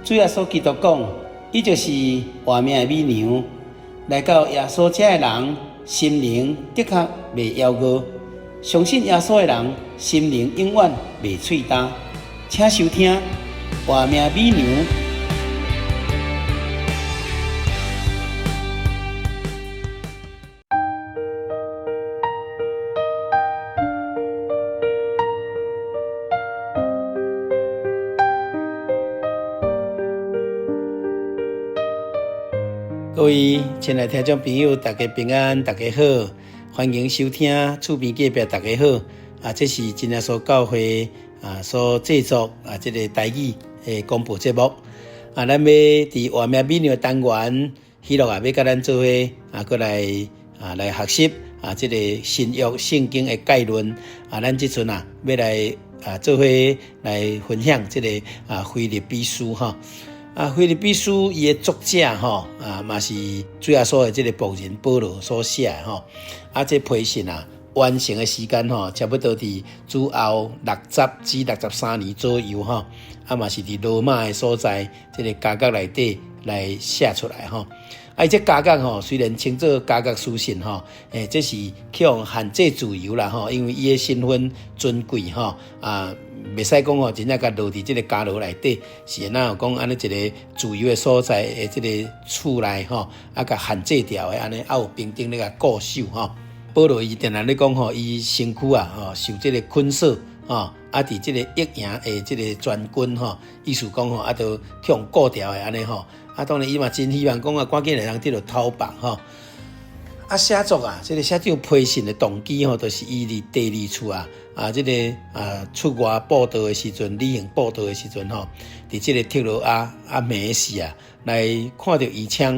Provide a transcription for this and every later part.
主耶穌基督講，伊就是活命的米糧。來到耶穌遮的人，心靈的確袂枵餓；相信耶穌的人，心靈永遠袂喙焦。請收聽《活命米糧》。各位親愛聽眾朋友，大家平安，大家好，歡迎收聽厝邊隔壁，大家好。啊，這是真耶穌教會啊所製作啊這個台語的廣播節目。啊，咱欲佇活命美娘的單元，喜樂啊，欲佮咱做伙啊，閣來啊來學習啊這個新約聖經的概論。啊，咱這陣啊，欲來啊做伙來分享這個啊腓立比書吼。啊，腓立比書伊的作者吼啊，嘛是主耶穌的這個僕人保羅所寫的吼。啊，這批信啊，完成的時間吼，差不多佇主後60至63年左右吼。啊，嘛是佇羅馬的所在，這個監獄內底來寫出來吼。啊，伊這監獄吼，雖然稱做監獄書信吼，欸，這是去予限制自由啦吼，因為伊的身份尊貴吼啊。袂使講吼，真正共落佇這個監牢內底，是哪有講按呢一个自由的所在的這个厝內吼，啊，共限制牢的按呢，啊有兵丁咧共固守吼。保羅伊定定咧講吼，伊身軀啊吼受這个捆鎖吼，啊，佇這个役營的這个全軍吼，意思講吼，啊，都去予固牢的按呢吼。啊，當然伊嘛真希望講啊，趕緊會當得著頭縛吼。啊，寫作啊，這个寫這批信的動機吼，就是伊佇第二次啊，啊，這个啊出外布道的時陣，旅行布道的時陣吼，佇這个特洛阿啊糜士啊，來看著異象，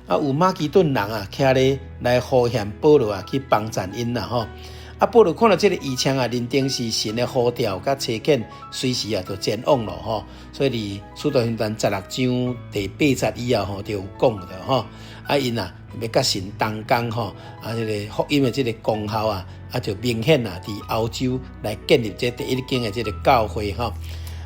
啊，有馬其頓人啊，徛咧來呼喊保羅啊，去幫贊𪜶啦吼。啊，保羅看著這个異象啊，認定是神的呼召佮差遣，隨時啊就前往咯吼。所以佇使徒行傳16章第八節以後吼，就有講著吼。啊，𪜶啊，欲佮神同工吼，啊，這个福音的這个功效啊，啊，就明顯啊，佇歐洲來建立這第一間的這个教會吼。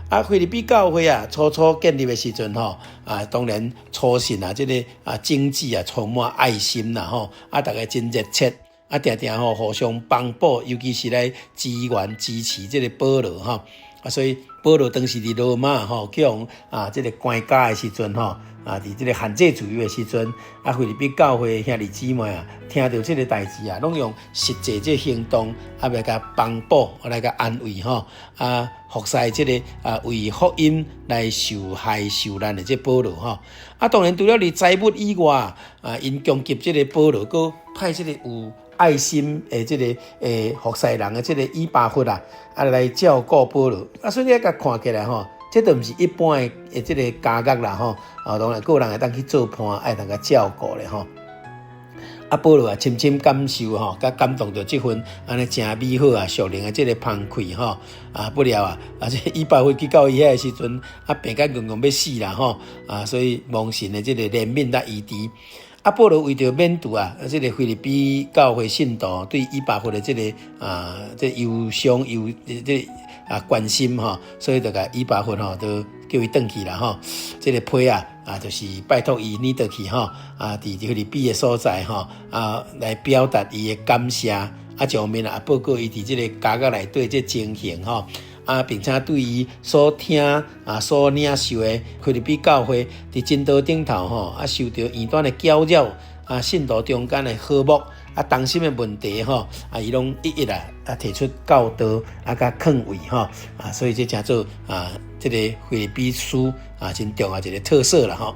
啊，腓立比教會啊，初初建立的時陣吼，啊，當然初信啊，這个啊，精緻啊，充滿愛心啦吼，啊，逐家真熱切。啊，定定吼互相幫補，尤其是來支援支持這个保羅吼。啊，所以保羅當時佇羅馬吼，去予啊這个關監的時陣吼，啊，佇這个限制自由的時陣，啊，腓立比教會兄弟姊妹啊，聽著這个代誌啊，攏用實際這行動啊，來共幫補，來共安慰吼，啊，服侍這个啊為福音來受害受難的這保羅吼。啊，當然除了佇財物以外，啊，𪜶供給這个保羅，閣派這个有愛心的這个服侍人的這个以巴弗啊，啊來照顧保羅。啊，所以你共看起來吼，這都毋是一般的這个監獄啦吼。啊，當然閣有人會當去做伴，愛通共照顧咧吼。啊，保羅啊，深深感受吼，佮感動著這份按呢誠美好啊，屬靈的這个芳氣吼。啊，不料啊，啊這以巴弗去到伊遐的時陣，啊病甲硬硬欲死啦吼。啊，所以蒙神的這个憐憫佮醫治。啊，保羅為著免除啊，這个腓立比教會信徒對以巴弗的這个啊，這憂傷憂這啊關心吼，所以就共以巴弗吼，就叫伊轉去啦吼。這个批啊，啊，就是拜託伊轉轉去吼，啊，佇腓立比的所在吼，啊，來表達伊的感謝，啊，一方面啊，報告伊佇這个監獄內底這情形吼。啊，並且對伊所聽啊、所領受的腓立比教會佇真道頂頭吼，啊，受著異端的攪擾，啊，信徒中間的和睦啊，同心的問題吼，啊，伊攏一一啊啊提出教導啊，佮勸慰吼，啊，所以這成做啊，這个腓立比書啊，真重要一个特色啦吼。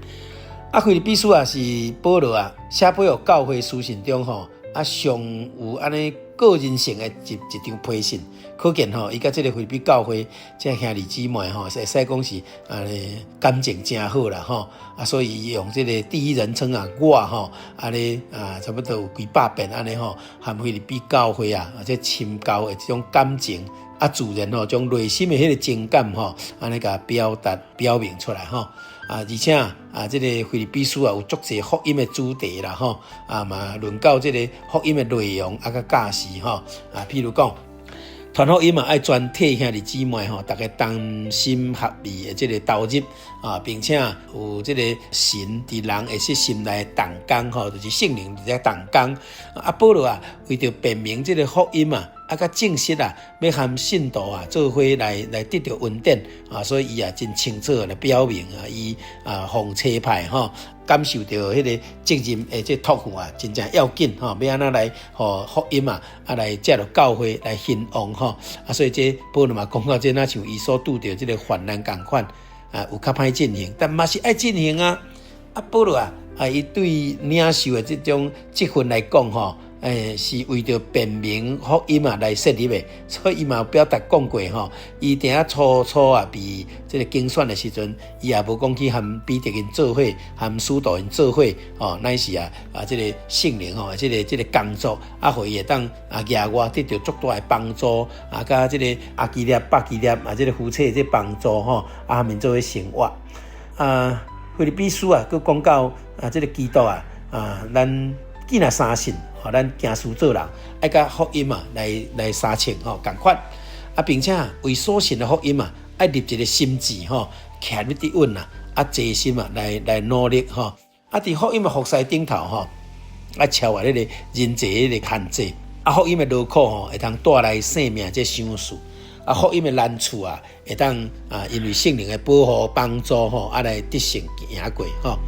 啊，腓立比書啊，是保羅啊寫予教會書信中吼，啊，上有按呢個人性的一一張批信，可見吼，伊佮這个腓立比教會這兄弟姊妹吼，會使講是按呢感情誠好啦吼，啊，所以伊用這个第一人稱啊，我吼，按呢啊，差不多有幾百遍按呢吼，和腓立比教會啊，這深厚的這種感情啊，自然吼，將內心的彼个情感吼，按呢共表達表明出來吼。啊，而且啊，這个腓立比書啊，有足濟福音的主題啦吼，啊嘛論到這个福音的內容啊，佮教示吼，啊，譬如講，傳福音啊，愛全體兄弟姊妹吼，逐家同心合意的這个投入啊，並且有這个神佇人的心內動工吼，就是聖靈佇遮動工。啊，保羅啊，為著辨明這个福音啊，啊，閣證實啊，欲和信徒啊做伙來得著恩典啊，所以伊也真清楚來表明啊，伊啊奉差派吼，感受著彼个責任的這託付啊，真正要緊吼，欲按怎來予福音啊，啊來藉著教會來興旺吼，啊，所以這保羅嘛講到這若像伊所拄著這个患難仝款啊，有較歹進行，但嘛是愛進行啊。啊，保羅啊，啊，伊對領受的這種職分來講吼。是為著辨明福音啊來設立的，所以伊嘛有表達講過吼，伊佇遐初初啊被這个揀選的時陣，伊也無講去和彼得𪜶做伙，和使徒𪜶做伙吼，乃是啊啊這个聖靈吼，這个這个工作啊，予伊會當啊額外得著足大的幫助啊，佮這个亞居列、百基列啊，這个夫妻的這幫助吼，啊，和𪜶做伙生活啊，腓立比書啊，閣講到啊，這个基督啊啊，咱既若相信。咱行事做人，愛佮福音啊來來相稱吼仝款啊，並且為所信的福音啊，愛立一个心志吼，徛得穩啊，啊，齊心啊來來努力吼，啊，佇福音的服侍頂頭吼，愛超越彼个人際彼个限制，啊，福音的勞苦吼，會通帶來生命這賞賜，啊，福音的難處啊，會當啊，因為聖靈的保護幫助吼，啊，來得勝贏過吼。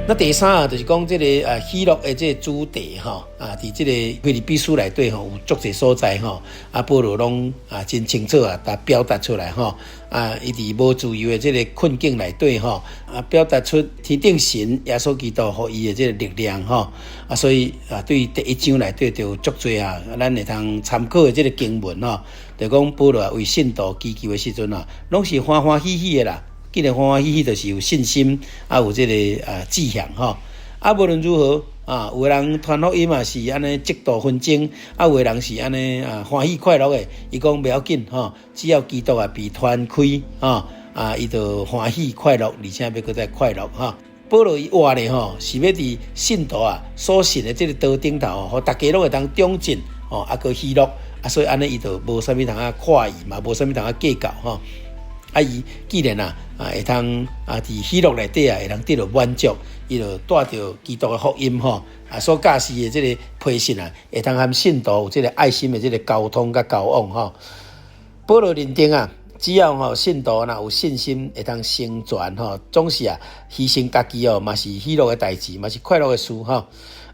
那第三啊，就是講這个啊喜樂的這个主題吼啊，佇這个腓立比書內底吼，有足濟所在吼，啊保羅攏啊真清楚啊，共表達出來吼啊，伊佇無自由的這个困境內底吼啊，表達出天頂神耶穌基督予伊的這个力量吼啊，所以啊，對第一章內底就有足濟啊，咱會通參考的這个經文吼，就講保羅為信徒祈求的時陣啊，攏是歡歡喜喜的啦。既然歡歡喜喜，就是有信心，啊有這个啊志向吼。啊，無論如何啊，有的人傳福音嘛是按呢嫉妒紛爭，啊有的人是按呢啊歡喜快樂的。伊講袂要緊吼，只要基督啊被傳開吼，啊伊就歡喜快樂，而且欲閣再快樂吼。保羅伊活咧吼，是欲佇信徒啊所信的這个道頂頭吼，予逐家攏會當長進吼，啊閣喜樂啊，所以按呢伊就無啥物通啊看伊嘛，無啥物通啊計較吼。啊！伊既然啊啊會通啊佇喜樂內底啊會通得著滿足，伊就帶著基督的福音吼啊所教示的這个批信啊，會通和信徒有這个愛心的這个溝通佮交往吼。保羅認定啊，只要吼信徒若有信心，會通成全吼，總是啊犧牲家己哦，嘛是喜樂的代誌，嘛是快樂的事吼。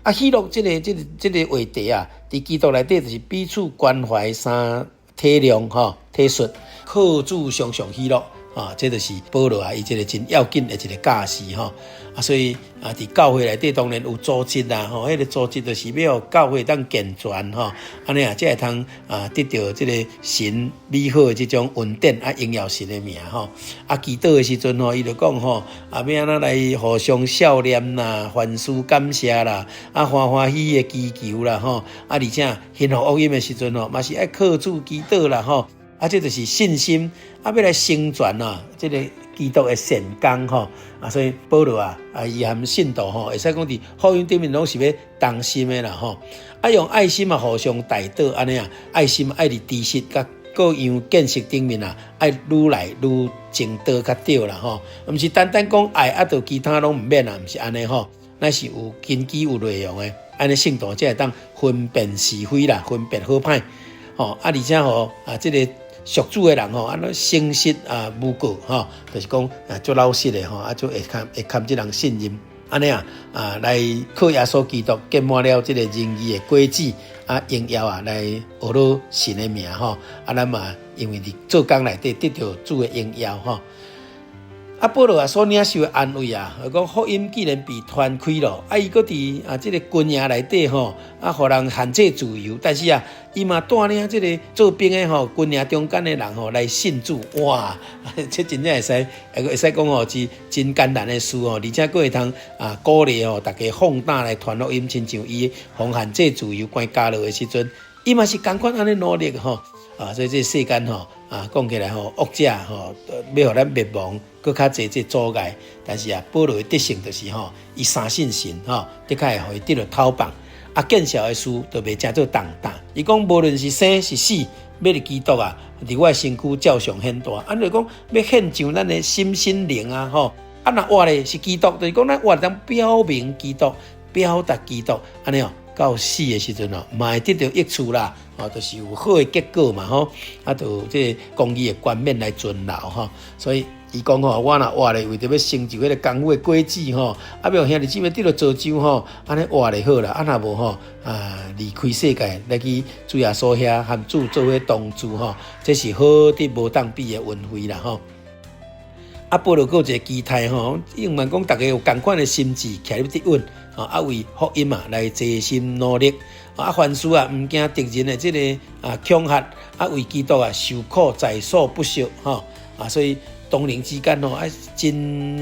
啊，喜樂這个這个這个話題啊，佇基督內底就是彼此關懷三體諒吼體恤。靠主常常喜樂，啊，這就是保羅啊，伊這个真要緊的一个教示吼。啊，所以啊，佇教會內底當然有組織啦，吼，彼个組織就是欲予教會當健全吼，按呢啊，才會通啊得著這个神美好的這種恩典啊，榮耀神的名吼。啊，祈禱的時陣吼，伊就講吼，啊，欲按怎來互相笑臉啦，凡事感謝啦，啊，歡歡喜喜的祈求啦，吼，啊，而且興福音的時陣吼，嘛是愛靠主祈禱啦，吼。啊，這就是信心啊，欲來成全啊，這个基督的善工吼啊，所以保羅啊，啊，伊和信徒吼，會使講佇福音頂面攏是欲同心的啦吼，啊，用愛心啊互相代禱按呢啊，愛心愛佇知識佮各樣見識頂面啊，愛愈來愈增多較對啦吼，毋是單單講愛啊，就其他攏毋免啊，毋是按呢吼，乃是有根基有內容的，按呢信徒才會當分辨是非啦，分辨好歹吼，啊，而且吼啊，這个。屬主的人吼，按呢誠實啊無過吼，就是講啊足老實的吼，啊足會堪會堪這人信任，按呢啊啊來靠耶穌基督結滿了這个仁義的果子啊榮耀啊來學了神的名吼，啊咱嘛因為佇做工內底得著主的榮耀吼。啊，保羅啊所領受的安慰啊，講福音既然被傳開咯，啊，伊閣佇啊這个軍營內底吼，啊，予人限制自由，但是啊，伊嘛帶領這个做兵的吼，軍營中間的人吼來信主，哇，這真正會使，會使講吼是真艱難的事吼，而且閣會通啊鼓勵吼，逐家放膽來傳福音，親像伊予限制自由關監牢的時陣。伊嘛是仝款按呢努力吼。啊，所以這世間吼，啊，講起來吼，惡者吼，欲予咱滅亡，閣較濟這阻礙。但是啊，保羅的德性就是吼，伊相信神吼，的確會予伊得著透放。啊，見笑的事就袂成做重擔。伊講無論是生是死，欲佇基督啊，佇我的身軀照常顯大。按呢講，欲獻上咱的心身靈啊，吼。啊，若活咧是基督，就是講咱活當表明基督，表達基督，按呢哦。到死的時陣哦，嘛會得著益處啦，哦，就是有好的結果嘛，吼，啊，就這個公義的冠冕來存留吼，所以伊講吼，我若活咧，為著欲成就彼个功夫的果子吼，啊，欲予兄弟姊妹得著造就吼，按呢活咧好啦，啊，若無吼，啊，離開世界來去主耶穌遐和主做伙同住吼，這是好得無當比的恩惠啦吼。啊，保羅閣有一個期待吼，永遠講逐家有仝款的心志，徛入得穩，吼啊為福音啊來齊心努力，啊凡事啊毋驚敵人的這个啊恐嚇，啊為基督啊受苦在所不惜，吼啊所以同靈之間吼愛真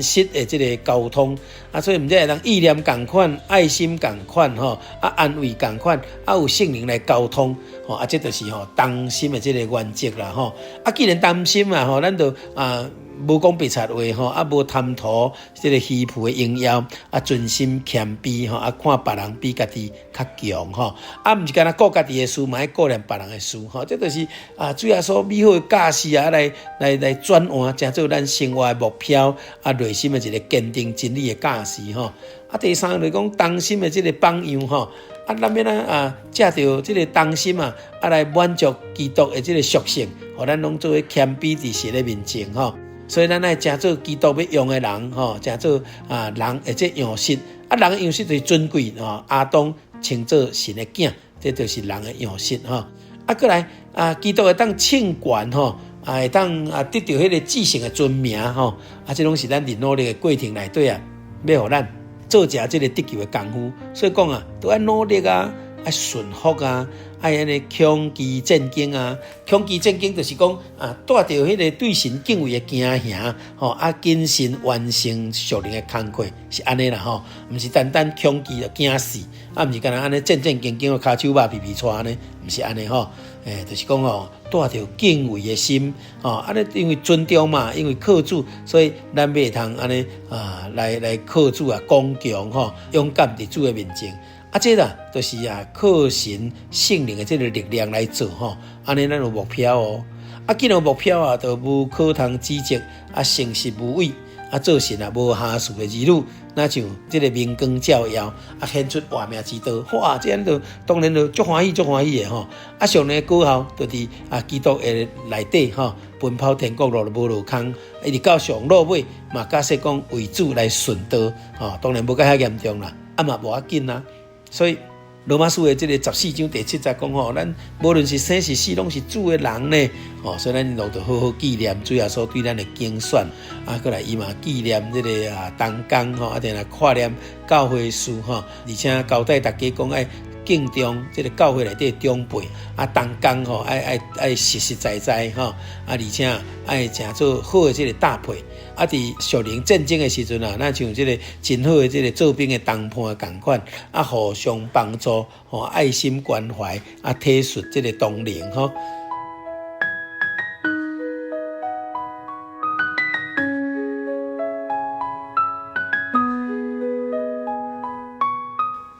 實的這个溝通，啊所以毋只會當意念仝款、愛心仝款，吼啊安慰仝款，啊有聖靈來溝通，吼啊這就是吼同心的這个原則啦，吼啊既然同心啊，吼咱就啊。無講白賊話吼，啊無貪圖這个虛浮的榮耀，啊存心謙卑吼，啊看別人比家己較強吼，啊毋是干焦顧家己的事，嘛愛顧念別人的事吼，這就是啊主耶穌美好的教示啊，來來來轉換，成做咱生活的目標，啊內心的一个堅定真理的教示吼。啊第三就是講同心的這个榜樣吼，啊咱欲按怎啊藉著這个同心啊，啊來滿足基督的這个屬性，予咱攏做伙謙卑佇神的面前吼。所以咱愛成做基督欲用的人，吼，成做啊人的這樣式，啊人的樣式就是尊貴，吼，亞當稱做神的囝，這就是人的樣式，吼。啊，閣來啊，基督會當稱權，吼，啊會當啊得著彼个至聖的尊名，吼，啊，這攏是咱佇努力的過程內底啊，欲予咱做成這个得救的功夫。所以講啊，都愛努力啊。愛順服啊，愛按呢恐懼戰兢啊，恐懼戰兢就是講啊，帶著彼个對神敬畏的驚嚇，吼啊謹慎完成屬靈的工課，是按呢啦吼，毋是單單恐懼就驚死，啊毋是干焦按呢戰戰兢兢，跤手肉皮皮掣按呢，毋是按呢吼，欸，就是講吼，帶著敬畏的心，吼，按呢因為尊重嘛，因為靠主，所以咱欲會通按呢啊來來靠主啊剛強吼，勇敢佇主的面前。啊，這啦，就是啊，靠神聖靈的這个力量來做吼，按呢咱有目標哦。啊，既然有目標啊，就無可通指責，啊，誠實無偽，啊，做神啊無瑕疵的兒女，若像這个明光照耀，啊，顯出活命之道。哇，這按呢就當然就足歡喜，足歡喜的吼。啊，上帝的果效就佇啊基督的內底吼，奔跑天國路無落空，一直到上落尾嘛，假設講為主來殉道，吼，當然無甲遐嚴重啦，啊嘛無要緊啦。所以羅馬書的這个14章第7節講吼，咱無論是生是死，攏是主的人呢。吼，所以咱攏著好好紀念主耶穌對咱的揀選，啊，閣來伊嘛紀念這个啊同工吼，啊，定來看念教會事吼，而且交代大家講愛敬重這个教會內底長輩，啊，同工吼，愛愛愛實實在在吼，啊，而且愛誠做好的這个搭配。啊，佇屬靈戰爭的時陣啊，咱像這个真好的這个做兵的同伴仝款，啊，互相幫助，吼，愛心關懷，啊，體恤這个同靈吼。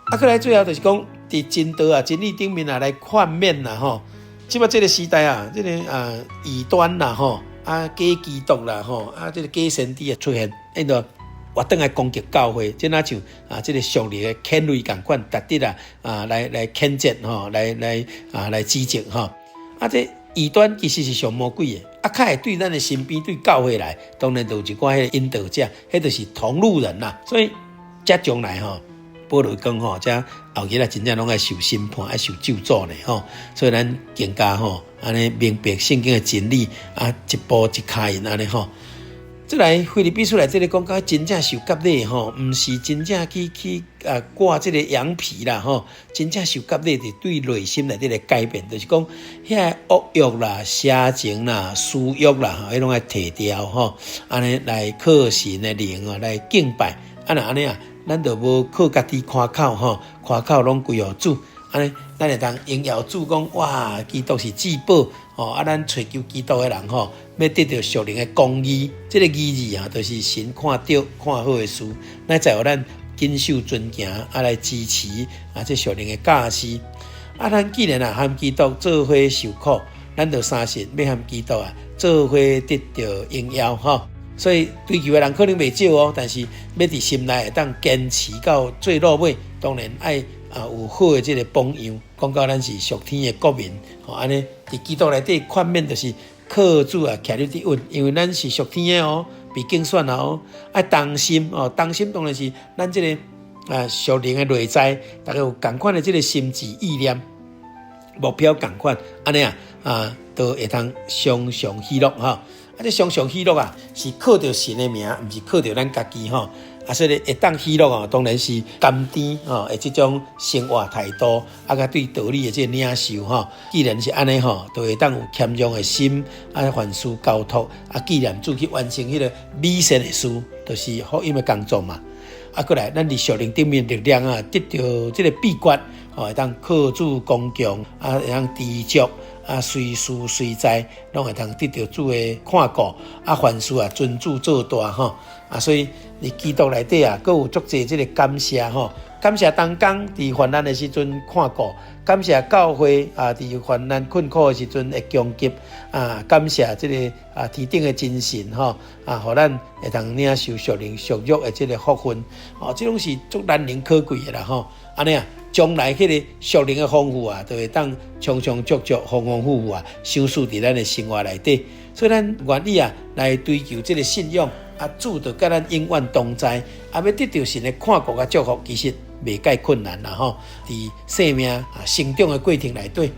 啊，閣來最後就是講，佇真道啊、真理頂面啊來勸勉啦吼。這擺這个時代啊，這个啊異端啦吼。啊，假基督啦，吼！啊，這个假先知啊出現，𪜶就活轉來攻擊教會，這若像啊，這个屬靈的譴雷仝款，直直啊啊來來譴責吼，來來啊來指責吼。啊，這異端其實是屬魔鬼的，啊，較會對咱的身邊對教會來，當然就有一寡彼个引導者，彼就是同路人啦。所以，這將來吼。保羅講吼，這後日啊，真正攏愛受審判，愛受咒詛呢吼。所以咱更加吼，按呢明白聖經的真理啊，一步一跤印按呢吼。再來腓立比書內底咧講，講真正受割禮吼，毋是真正去去啊割這个羊皮啦吼。真正受割禮是對內心內底的改變，就是講遐惡欲啦、邪情啦、私欲啦，彼攏愛提掉吼。按呢來靠神的靈啊，來敬拜。啊，若按呢啊。咱就無靠家己誇口吼，誇口攏歸予主。按呢，咱會當榮耀主講，哇，基督是至寶吼！啊，咱揣求基督的人吼，欲得著屬靈的公義，這個義字啊，就是神看對看好的事，乃在予咱謹守遵行，啊來支持啊，這屬靈的教示。啊，咱既然啊和基督做伙受苦，咱就相信欲和基督啊做伙得著榮耀吼。所以追求的人可能袂少哦，但是欲佇心內會當堅持到最落尾，當然愛啊有好的這個榜樣。講到咱是屬天的國民，吼按呢佇基督內底勸勉，就是靠主啊，徛得佇穩，因為咱是屬天的哦，被揀選了哦，愛同心哦，同心當然是咱這個啊屬靈的內在，大家有仝款的這個心志意念、目標仝款，按呢啊啊，都會當常常喜樂吼。啊，這常常喜樂啊，是靠著神的名，毋是靠著咱家己吼。啊，所以會當喜樂哦，當然是甘甜吼的這種生活態度，啊，佮對道理的這個領受吼。既然是按呢吼，就會當有謙讓的心，啊，凡事交託，啊，紀念主去完成彼個美善的事，就是福音的工作嘛。啊，閣來，咱佇屬靈頂面力量啊，得著這個秘訣，吼，會當靠主剛強，啊，會當知足。啊，隨時隨在，攏會當得著主的看顧，啊，凡事啊，尊主做大吼，啊，所以佇基督內底啊，閣有足濟這個感謝吼，感謝同工佇患難的時陣看顧，感謝教會啊，佇患難困苦的時陣的供給，啊，感謝這個啊天頂的真神吼，啊，予咱會當領受屬靈屬肉的這個福分，哦，這攏是足難能可貴的啦吼，按呢啊。將來彼個屬靈的豐富啊，就會當充充足足、豐豐富富啊，賞賜佇咱的生活內底。所以咱願意啊來追求這個信仰，啊，主就佮咱永遠同在，啊，欲得著神的看顧佮祝福，其實袂蓋困難啦吼。佇生命啊成長的過程內底，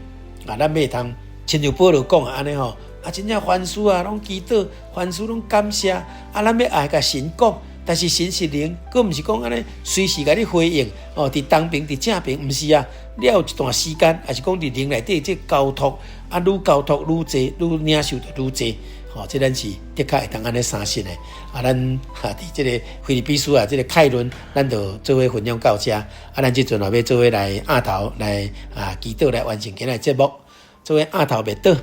啊，咱欲會通親像保羅講的按呢吼，啊，真正凡事啊攏祈禱，凡事攏感謝，啊，咱欲愛共神講。但是神是靈，閣毋是講按呢隨時共你回應哦。佇東爿佇正爿，毋是啊。你有一段時間，抑是講佇靈內底這交託，啊，愈交託愈濟，愈領受就愈濟。吼，這咱是的確會當按呢相信的。啊，咱哈佇這個腓立比書啊，這個概論，咱就做伙分享到這。啊，咱這陣也欲做伙來徛頭來啊祈禱來完成今仔的節目。做伙徛頭默禱，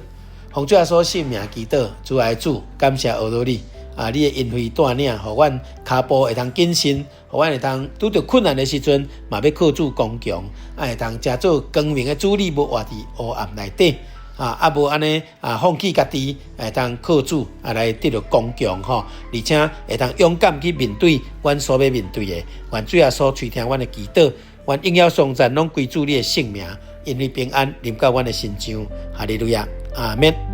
奉主耶穌聖名祈禱，主愛主，感謝阿羅你。啊！你的恩惠帶領，予阮跤步會當謹慎，予阮會當拄著困難的時陣，嘛欲靠主剛強，啊會當成做光明的子女，無活佇黑暗內底，啊啊無按呢啊放棄家己，會當靠主啊來得著剛強吼，而且會當勇敢去面對阮所欲面對的。願主耶穌垂聽阮的祈禱，願榮耀頌讚攏歸主你的聖名，因為平安臨到阮的身上。哈利路亞，阿們。